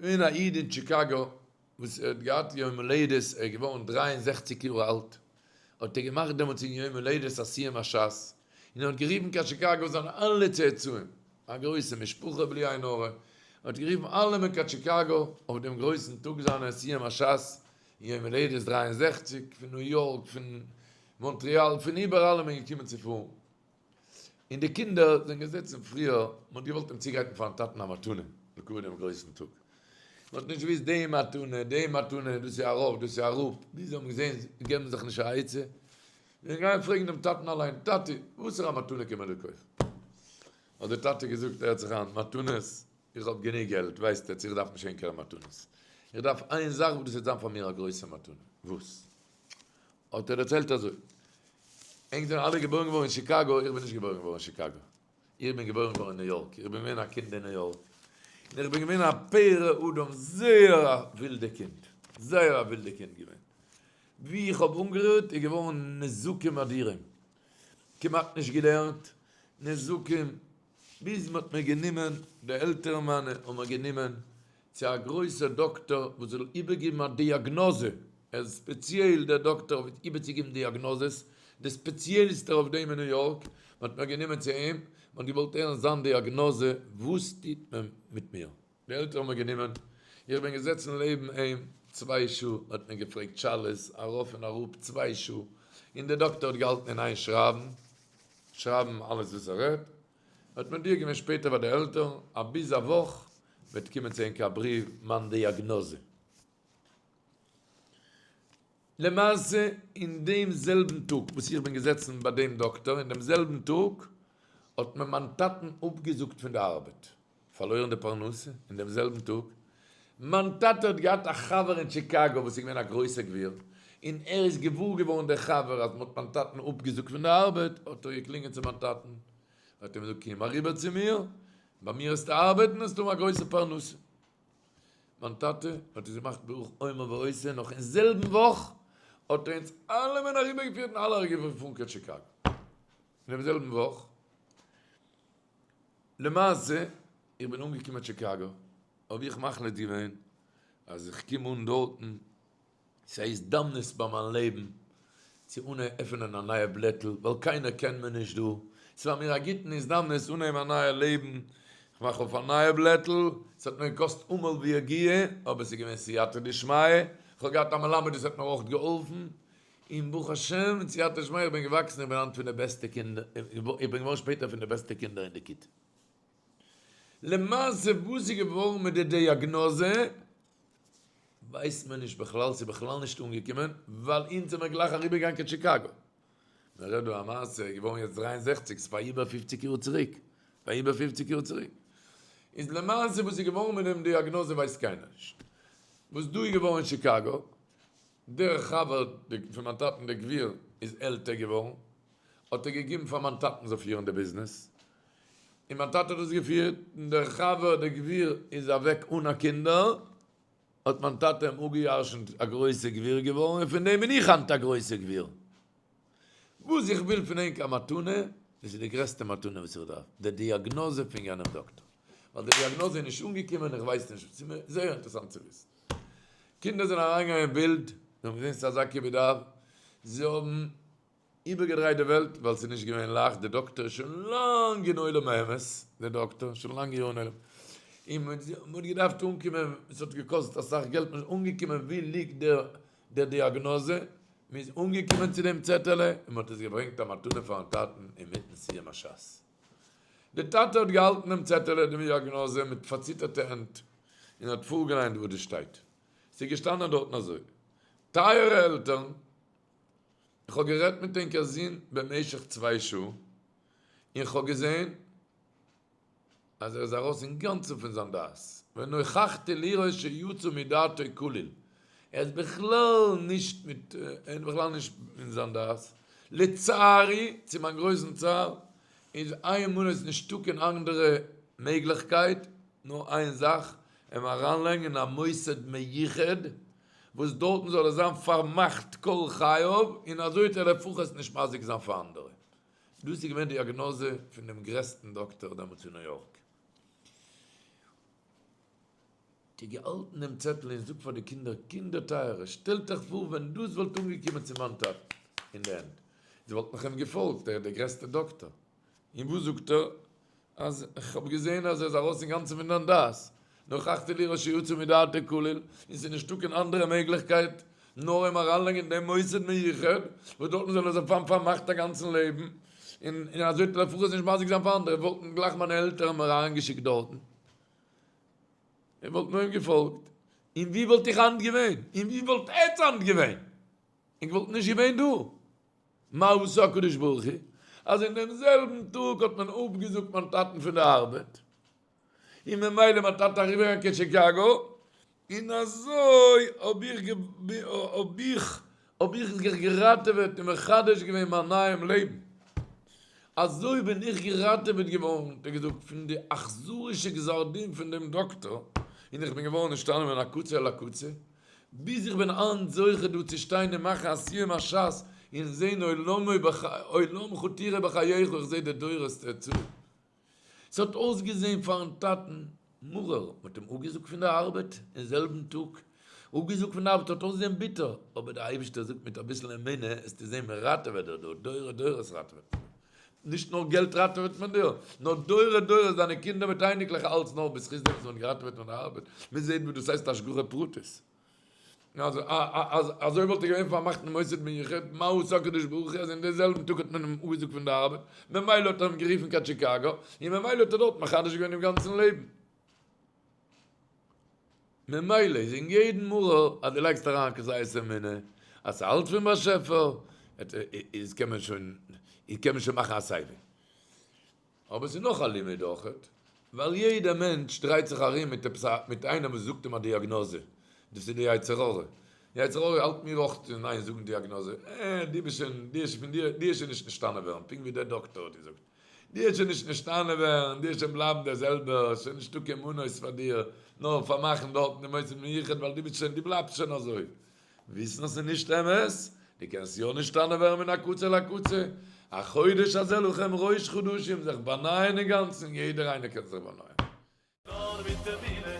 געווען א איד אין טשיקאגא וואס ער האט געהאט יום הולדת, ער איז געווארן 63 יאר אלט, האט ער געמאכט דעמאלטס אין יום הולדת א סיום הש"ס, און ער האט גערופן קיין טשיקאגא זיינע אלע צאצאים, א גרויסע משפחה בלי עין הרע, ער האט גערופן אלעמען קיין טשיקאגא אויף דעם גרויסן טאג זיינע סיום הש"ס, אין יום הולדת 63, פון ניו יארק, פון מאנטריאל, פון איבעראל איז מען געקומען צו פארן. און די קינדער זענען געזעצן פריער, מען האט געוואלט אים צוגרייטן פארן טאטן א מתנה לכבוד דעם גרויסן טאג, מען האט נישט געוואוסט די מתנה, די מתנה, דאס איז ארויף, דאס איז אראפ, ביז זיי האבן געזען זיי געבן זיך נישט א עצה, זיי זענען געגאנגען פרעגן דעם טאטן אליין, טאטי, וואסערע מתנה קען מען דיר קויפן? האט דער טאטע געזאגט, הערט זיך איין, מתנות, איך האב גענוג געלט, ווייסט עטס, איך דארף נישט ענקערע מתנות, איך דארף איין זאך וואס דאס וועט זיין פאר מיר א גרויסע מתנה, וואס? האט ער דערציילט אזוי, ענק זענען אלע געבוירן געווארן אין שיקאגא, איך בין נישט געבוירן געווארן אין שיקאגא, איך בין געבוירן געווארן אין ניו יארק, איך בין געווען א קינד אין ניו יארק, און איך בין געווען א פרא אדם, זייער א ווילדע קינד, זייער א ווילדע קינד געווען, ווי איך האב אנגערירט איז געווארן נזקים אדירים, כמעט נישט געלערנט, נזקים, ביז מען האט מיר גענומען, די עלטערן מיינע האבן מיר גענומען צו א גרויסער דאקטאר וואס זאל איבערגעבן א דיאגנאזע, ער איז ספעציעל דער דאקטאר אויף איבערצוגעבן דיאגנאזעס, דער ספעציעליסטער אויף דעם אין ניו יארק, מען האט מיר גענומען צו אים, מען האט געוואלט הערן זיין דיאגנאזע, וואס טוט מען מיט מיר? די עלטערן האבן מיר גענומען, איך בין געזעצן לעבן אים צוויי שעה, ער האט מיר געפרעגט שאלות ארויף און אראפ צוויי שעה, און דער דאקטאר האט געהאלטן אין איין שרייבן, שרייבן אלעס וואס ער רעדט, האט מודיע געווען שפעטער פאר די עלטערן אז ביז א וואך וועט קומען צו ענק א בריוו מיין דיאגנאזע. למעשה אין דעם זעלבן טאג וואס איך בין געזעצן ביי דעם דאקטאר, אין דעם זעלבן טאג האט מען מיין טאטן אפגעזאגט פון די ארבעט, פארלוירן די פרנסה אין דעם זעלבן טאג. מיין טאטע האט געהאט א חבר אין טשיקאגא וואס איז געווען א גרויסער גביר, און ער איז געוואר געווארן דער חבר אז מען האט מיין טאטן אפגעזאגט פון די ארבעט, האט ער געקלינגען צו מיין טאטן, האט אים געזאגט קום אריבער צו מיר, ביי מיר וועסטו ארבעטן, וועסטו האבן א גרויסע פרנסה. מיין טאטע האט עס געמאכט ברוך אומר ועושה, נאך אין זעלבן וואך האט ער אונז אלעמען אריבערגעפירט און אלע אריבערגעפארן קיין טשיקאגא. אין דעם זעלבן וואך. למעשה, איך בין אנגעקומען טשיקאגא, האב איך מחליט געווען אז איך קום אן דארטן, ס'איז א הזדמנות ביי מיין לעבן צו עפענען א נייע בלעטל, ווייל קיינער קען מיר נישט דא, ס'איז פאר מיר א גוטן הזדמנות אנהייבן א נייע לעבן, כ'מאך אויף א נייע בלעטל, ס'האט מיר געקאסט עמל ויגיעה, אבער ס'איז געווען סייעתא דשמיא, כ'האב געהאט א מלמד וואס האט מיר אויך געהאלפן, און ברוך השם מיט סייעתא דשמיא איך בין געוואקסן, איך בין היינט פון די בעסטע קינדער, איך בין געווארן שפעטער פון די בעסטע קינדער אין די כיתה. למעשה וואס איז געווארן מיט די דיאגנאזע ווייסט מען נישט בכלל, ס'איז בכלל נישט אנגעקומען, ווייל אונז זעמיר גלייך אריבערגעגאנגען קיין טשיקאגא. מען רעדט דא א מעשה, איז געווארן יעצט 63, ס'איז פאר איבער פופציג יאר צוריק, פאר איבער פופציג יאר צוריק. איז למעשה וואס איז געווארן מיט דעם דיאגנאזע ווייסט קיינער נישט. וואס דא איז געווארן אין טשיקאגא, דער חבר פון מיין טאטן דער גביר איז עלטער געווארן, האט ער געגעבן פאר מיין טאטן זאל פירן די ביזנעס, און מיין טאטע האט עס געפירט, און דער חבר דער גביר איז אוועק אן א קינדער, האט מיין טאטע אים אפגעירשנט א גרויסע גביר געווארן, און פון דעם בין איך היינט א גרויסע גביר. וואס איך וויל פון ענק א מתנה, דאס איז די גרעסטע מתנה וואס איך דארף, די דיאגנאזע פון יענעם דאקטאר, ווייל די דיאגנאזע איז נישט אנגעקומען, איך ווייס נישט, ס'איז מיר זייער אינטערעסאנט צו וויסן. קינדער זענען אריינגעגאנגען אין בילד, זיי האבן געזען ס'איז אזא כיבוד אב, זיי האבן איבערגעדרייט די וועלט, ווייל ס'איז נישט געווען לייכט, די דאקטער איז שוין לאנג אין עולם האמת, די דאקטער, שוין לאנג יארן אין עולם, און מען האט געדארפט אנקומען, עס האט געקאסט אסאך געלט, מען איז אנגעקומען וואו ליגט דער דיאגנאזע, מען איז אנגעקומען צו דעם צעטעלע, און מען האט עס געברענגט א מתנה פארן טאטן אינמיטן סיום הש"ס. דער טאטע האט געהאלטן דעם צעטעלע, דעם דיאגנאזע, מיט פארציטערטע הענט, און האט פארגעליינט וואס דא שטייט. ס'איז געשטאנען דארטן אזוי, טייערע עלטערן, איך האב גערעדט מיט ענקער זון במשך צוויי שעה, און איך האב געזען אז ער איז ארויס אינגאנצן פון זיין דעת, ונוכחתי לראות שיצא מדעתו כליל, ער איז בכלל נישט מיט, ער איז בכלל נישט אין זיין דעת, לצערי, צו מיין גרויסן צער, איז איינמאל איז נישטא קיין אנדערע מעגליכקייט, נאר איין זאך, אים אריינלייגן אין א מוסד מיוחד, וואס דארטן זאל ער זיין פארמאכט כל חייו, און אזוי וועט ער לפחות נישט מזיק זיין פאר אנדערע. דאס איז געווען די דיאגנאזע פון דעם גרעסטן דאקטער דעמאלטס אין ניו יארק. האט ער געהאלטן דעם צעטל און זאגט פאר די קינדער, קינדער טייערע, שטעלט אייך פאר ווען דאס וואלט אנגעקומען צו מיין טאטן אין די הענט, זיי וואלטן נאך אים געפאלגט, ער איז דער גרעסטער דאקטער. און וואס זאגט ער? אז כ'האב געזען אז ער איז ארויס אינגאנצן פון דיין דעת, נוכחתי לראות שיצא מדעתו כליל, און ס'איז נישטא קיין אנדערע מעגליכקייט נאר אים אריינלייגן אין דעם מוסד מיוחד, וואס דארטן זאל ער זיך פארן פארמאכט א גאנצן לעבן, און אזוי וועט ער לפחות נישט מזיק זיין פאר אנדערע, וואלטן גלייך מיינע עלטערן מיר אריינגעשיקט דארטן, און וואלטן מיר אים געפאלגט, און ווי וואלט איך היינט געווען? און ווי וואלט עטץ היינט געווען? ענק וואלטן נישט געווען דא. מה עשה הקדוש ברוך הוא, אז אין דעם זעלבן טאג האט מען אפגעזאגט מיין טאטן פון די ארבעט, און ממילא מיין טאטע אריבערגעגאנגען קיין שיקאגא, און אזוי האב איך האב איך האב איך זיך געראטעוועט און מחדש געווען מיין נייעם לעבן. אזוי בין איך געראטעוועט געווארן, האט ער געזאגט, פון די אכזרישע גזר דין פון דעם דאקטאר, און איך בין געווארן נשתנה מן הקצה אל הקצה, ביז איך בין היינט זוכה דא צו שטיין און מאכן א סיום הש"ס און זען עולמו עולמך תראה בחייך, איך זע די דורות דערצו. ס'האט אויסגעזען פארן טאטן מרור, מ'האט אים אפגעזאגט פון די ארבעט אין זעלבן טאג, אפגעזאגט פון די ארבעט האט אויסגעזען ביטער, אבער דער אייבערשטער זאגט מיט אביסל אמונה עסטו זען מ'ראטעוועט דיר דא, דורי דורות ראטעוועט מען דיר, נישט נאר געלט ראטעוועט מען דיר, נאר דורי דורות דיינע קינדער מיט אייניקלעך אלץ נאר בזכות דעם וואס מ'האט געראטעוועט פון די ארבעט, מ'זעט וואס דאס הייסט השגחה פרטית. אזוי וואלט ער געווען פארמאכט אין מוסד מיוחד, מה עשה הקדוש ברוך הוא אז אין די זעלבן טאג האט מען אים אפגעזאגט פון די ארבעט, ממילא האט ער אים גערופן קיין טשיקאגא, און ממילא האט ער דארט מחדש געווען דעם גאנצן לעבן. ממילא איז אין יעדן מרור אז דו לייגסט אריין כזית אמונה אז ס'האלט פון באשעפער, איז קען מען שוין קען מען שוין מאכן א saving. אבער ס'איז נאך א לימוד אויכעט, ווייל יעדע מענטש דרייט זיך ארום מיט עפעס א, מיט איינער וואס זאגט אים א דיאגנאזע, דאס איז די יצר הרע, די יצר הרע האלט מיר אויך אין איין זאגן דיאגנאזע, אה, דו ביסט שוין, דו שוין פון דיר, דיר שוין נישט נשתנה ווערן, פונקט ווי דער דאקטאר האט געזאגט, דיר שוין נישט נשתנה ווערן, דיר שוין בלייבן דער זעלבער, שוין נישטא קיין מנוס פאר דיר, נאר פארמאכן דארטן די מוסד מיוחד ווייל דו ביסט שוין, דו בלייבסט שוין אזוי. וויסן אז ס'איז נישט אמת, דו קענסט יא נשתנה ווערן מן הקצה אל הקצה, החודש הזה לכם ראש חדשים, זיך באנייען אינגאנצן, יעדער איינער קען זיך באנייען. נאר מיט אמונה.